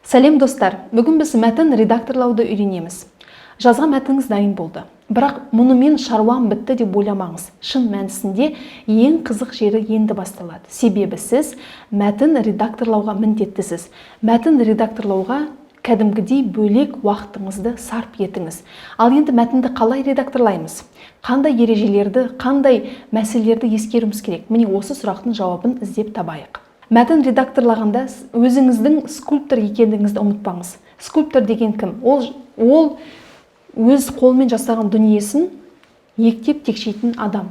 Сәлем, достар! Бүгін біз мәтін редакторлауды үйренеміз. Жазған мәтініңіз дайын болды, бірақ мұнымен шаруам бітті деп ойламаңыз. Шын мәнісінде ең қызық жері енді басталады, себебі сіз мәтін редакторлауға міндеттісіз. Мәтін редакторлауға кәдімгідей бөлек уақытыңызды сарп етіңіз. Ал енді мәтінді қалай редакторлаймыз? Қандай ережелерді, қандай мәселелерді ескеруіміз керек? Міне, осы сұрақтың жауабын іздеп табайық. Мәтін редакторлағанда өзіңіздің скульптор екендігіңізді ұмытпаңыз. Скульптор деген кім? Ол өз қолымен жасаған дүниесін ектеп текшейтін адам.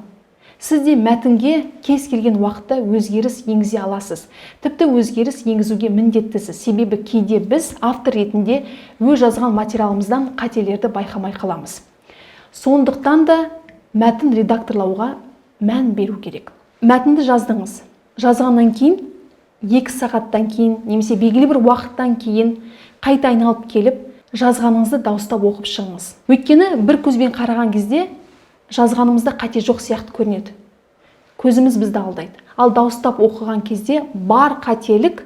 Сіз де мәтінге кез келген уақытта өзгеріс енгізе аласыз, тіпті өзгеріс енгізуге міндеттісіз, себебі кейде біз автор ретінде өз жазған материалымыздан қателерді байқамай қаламыз. Сондықтан да мәтін редакторлауға мән беру керек. Мәтінді жаздыңыз. Жазғаннан кейін 2 сағаттан кейін немесе белгілі бір уақыттан кейін қайта айналып келіп, жазғаныңызды дауыстап оқып шығыңыз. Өйткені бір көзбен қараған кезде жазғанымызда қате жоқ сияқты көрінеді, көзіміз бізді алдайды. Ал дауыстап оқыған кезде бар қателік,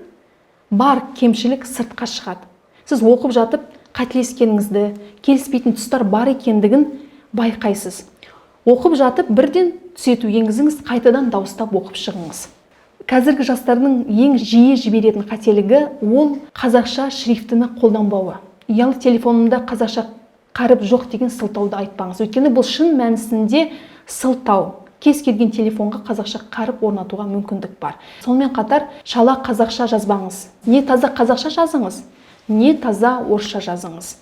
бар кемшілік сыртқа шығады. Сіз оқып жатып қателескеніңізді, келіспейтін тұстар бар екендігін байқайсыз. Оқып жатып бірден түзету енгізіңіз, қайтадан дауыстап оқып шығыңыз. Қазіргі жастардың ең жиі жіберетін қателігі – ол қазақша шрифтіні қолданбауы. Ұялы телефонымда қазақша қаріп жоқ деген сылтауды айтпаңыз, өйткені бұл шын мәнісінде сылтау. Кез келген телефонға қазақша қаріп орнатуға мүмкіндік бар. Сонымен қатар шала қазақша жазбаңыз. Не таза қазақша жазыңыз, не таза орысша жазыңыз.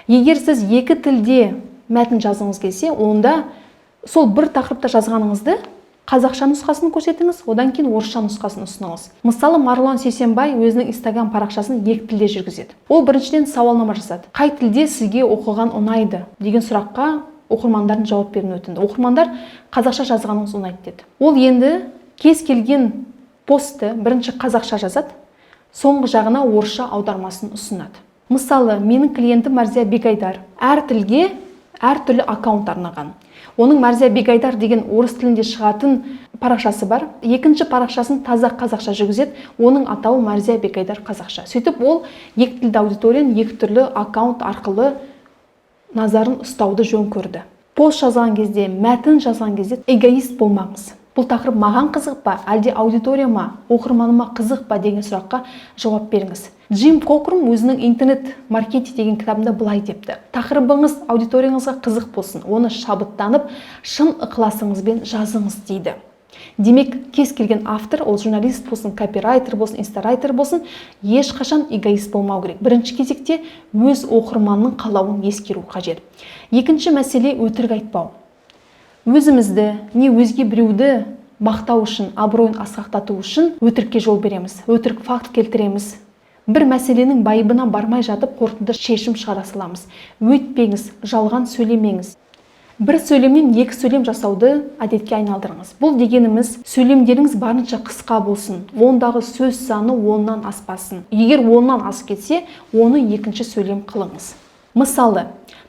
Егер сіз екі тілде мәтін жазғыңыз келсе, онда сол бір тақырыпта жазғаныңызды қазақша нұсқасын көрсетіңіз, одан кейін орысша нұсқасын ұсыныңыз. Мысалы, Марғұлан Сейсембай өзінің Инстаграм парақшасын екі тілде жүргізеді. Ол біріншіден сауалнама жасады. «Қай тілде сізге оқыған ұнайды?» деген сұраққа оқырмандардың жауап беруін өтінді. Оқырмандар «Қазақша жазғаныңыз ұнайды» деді. Ол енді кез келген постты бірінші қазақша жазады, соңғы жағына орысша аудармасын ұсынады. Мысалы, менің клиентім Мәрзия Бегайдар әр тілге әртүрлі аккаунт арнаған. Оның Мәрзия Бегайдар деген орыс тілінде шығатын парақшасы бар. Екінші парақшасын таза қазақша жүргізеді, оның атауы Мәрзия Бегайдар қазақша. Сөйтіп ол екі тілді аудиторияны екі түрлі аккаунт арқылы назарын ұстауды жөн көрді. Пост жазған кезде, мәтін жазған кезде эгоист болмаңыз. Бұл тақырып маған қызық па, әлде аудиторияма, оқырманыма қызық па деген сұраққа жауап беріңіз. Джим Кокрум өзінің «Интернет маркетинг» деген кітабында былай депті: «Тақырыбыңыз аудиторияңызға қызық болсын, оны шабыттанып, шын ықыласыңызбен жазыңыз», – дейді. Демек, кез келген автор, ол журналист болсын, копирайтер болсын, инстарайтер болсын, ешқашан эгоист болмау керек. Бірінші кезекте өз оқырманның қалауын ескеру қажет. Екінші мәселе – өтірік айтпау. Өзімізді не өзге біреуді мақтау үшін, абыройын асқақтату үшін өтірікке жол береміз, өтірік факт келтіреміз. Бір мәселенің байыбына бармай жатып, қорытынды шешім шығара саламыз. Өйтпеңіз, жалған сөйлемеңіз. Бір сөйлемнен екі сөйлем жасауды әдетке айналдырыңыз. Бұл дегеніміз – сөйлемдеріңіз барынша қысқа болсын, ондағы сөз саны 10-нан аспасын. Егер 10-нан асып кетсе, оны екінші сөйлем қылыңыз. Мысалы,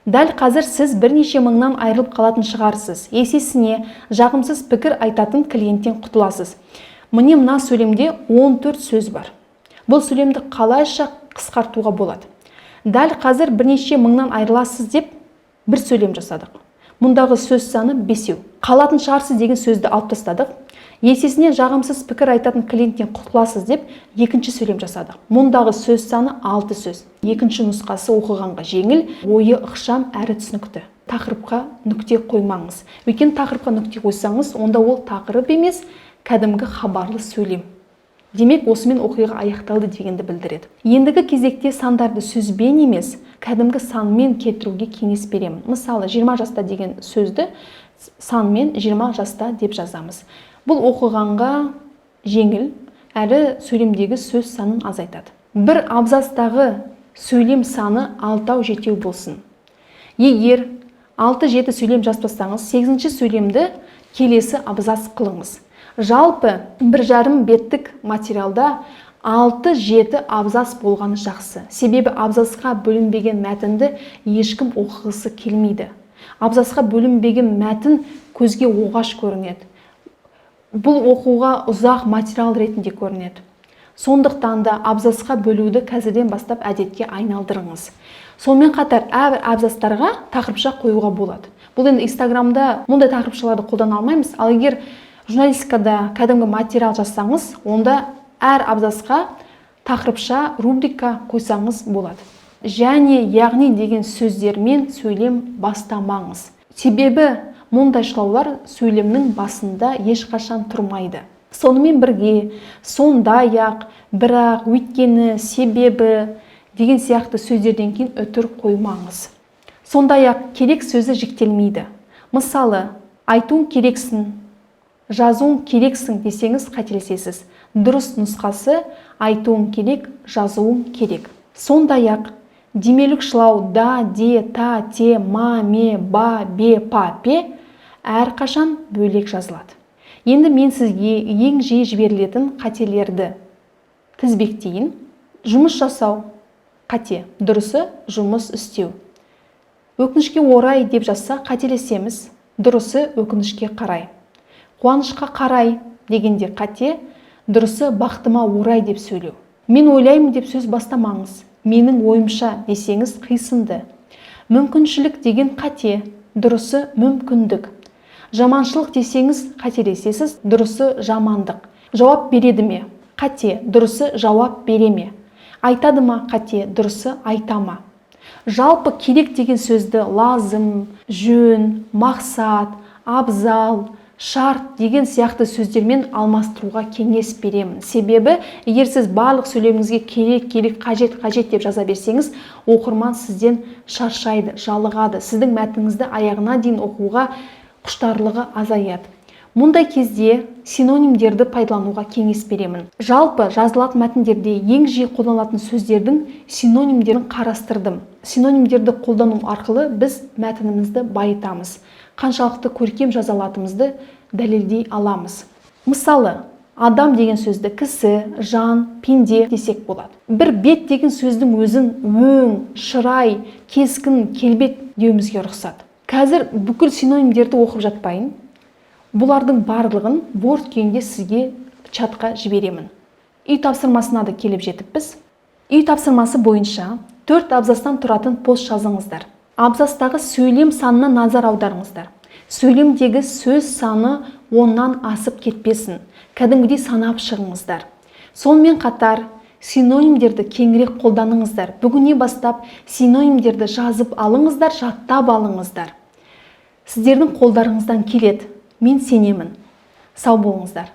дәл қазір сіз бірнеше мыңнан айырылып қалатын шығарсыз, есесіне жағымсыз пікір айтатын клиенттен құтыласыз. Міне, мына сөйлемде 14 сөз бар. Бұл сөйлемді қалайша қысқартуға болады? Дәл қазір бірнеше мыңнан айырыласыз деп бір сөйлем жасадық. Мұндағы сөз саны бесеу. Қалатын шығарсыз деген сөзді алып тастадық. Есесіне жағымсыз пікір айтатын клиенттен құтыласыз деп екінші сөйлем жасадық. Мұндағы сөз саны алты сөз. Екінші нұсқасы оқығанға жеңіл, ойы ықшам әрі түсінікті. Тақырыпқа нүкте қоймаңыз, өйткені тақырыпқа нүкте қойсаңыз, онда ол тақырып емес, кәдімгі хабарлы сөйлем. Демек, осымен оқиға аяқталды дегенді білдіреді. Ендігі кезекте сандарды сөзбен емес, кәдімгі санмен келтіруге кеңес беремін. Мысалы, 20 жаста деген сөзді санмен 20 жаста деп жазамыз. Бұл оқығанға жеңіл әрі сөйлемдегі сөз санын азайтады. Бір абзацтағы сөйлем саны алтау, жетеу болсын. Егер 6-7 сөйлем жазбасаңыз, сегізінші сөйлемді келесі абзац қылыңыз. Жалпы 1,5 беттік материалда 6-7 абзац болғаны жақсы, себебі абзацқа бөлінбеген мәтінді ешкім оқығысы келмейді. Абзацқа бөлінбеген мәтін көзге оғаш көрінеді, бұл оқуға ұзақ материал ретінде көрінеді. Сондықтан да абзацқа бөлуді қазірден бастап әдетке айналдырыңыз. Сонымен қатар әрбір абзацтарға тақырыпша қоюға болады. Бұл енді Инстаграмда мұндай тақырыпшаларды қолдана алмаймыз, ал егер журналистикада кәдімгі материал жазсаңыз, онда әр абзацқа тақырыпша, рубрика қойсаңыз болады. Және, яғни деген сөздермен сөйлем бастамаңыз. Себебі мұндай шылаулар сөйлемнің басында ешқашан тұрмайды. Сонымен бірге сондай-ақ, бірақ, өйткені, себебі деген сияқты сөздерден кейін үтір қоймаңыз. Сондай-ақ керек сөзі жіктелмейді. Мысалы, айтуың керексің, жазуың керексің десеңіз, қателесесіз. Дұрыс нұсқасы: айтуың керек, жазуың керек. Сондай-ақ демеулік шылау да, де, та, те, ма, ме, ба, бе, па, пе әрқашан бөлек жазылады. Енді мен сізге ең жиі жіберілетін қателерді тізбектейін. Жұмыс жасау қате, дұрысы жұмыс істеу. Өкінішке орай деп жазса, қателесеміз, дұрысы өкінішке қарай. Қуанышқа қарай дегенде қате, дұрысы бақытыма орай деп сөйлеу. Мен ойлаймын деп сөз бастамаңыз, менің ойымша десеңіз қисынды. Мүмкіншілік деген қате, дұрысы мүмкіндік. Жаманшылық десеңіз, қателесесіз, дұрысы жамандық. Жауап береді ме қате, дұрысы жауап бере ме. Айтады ма қате, дұрысы айта ма. Жалпы керек деген сөзді лазым, жөн, мақсат, абзал, шарт деген сияқты сөздермен алмастыруға кеңес беремін. Себебі егер сіз барлық сөйлеміңізге керек, керек, қажет, қажет деп жаза берсеңіз, оқырман сізден шаршайды, жалығады, сіздің мәтініңізді аяғына дейін оқуға құштарлығы азаяды. Мұндай кезде синонимдерді пайдалануға кеңес беремін. Жалпы жазылатын мәтіндерде ең жиі қолданылатын сөздердің синонимдерін қарастырдым. Синонимдерді қолдану арқылы біз мәтінімізді байытамыз, қаншалықты көркем жаза алатынымызды дәлелдей аламыз. Мысалы, адам деген сөзді кісі, жан, пенде десек болады. Бір бет деген сөздің өзін өң, шырай, кескін, келбет деуімізге рұқсат. Қазір бүкіл синонимдерді оқып жатпайын. Бұлардың барлығын Word күйінде сізге чатқа жіберемін. Үй тапсырмасына да келіп жетіппіз. Үй тапсырмасы бойынша 4 абзацтан тұратын пост жазыңыздар. Абзацтағы сөйлем санына назар аударыңыздар. Сөйлемдегі сөз саны 10-нан асып кетпесін. Кәдімгідей санап шығыңыздар. Сонымен қатар синонимдерді кеңірек қолданыңыздар. Бүгіннен бастап синонимдерді жазып алыңыздар, жаттап алыңыздар. Сіздердің қолдарыңыздан келеді. Мен сенемін. Сау болыңыздар.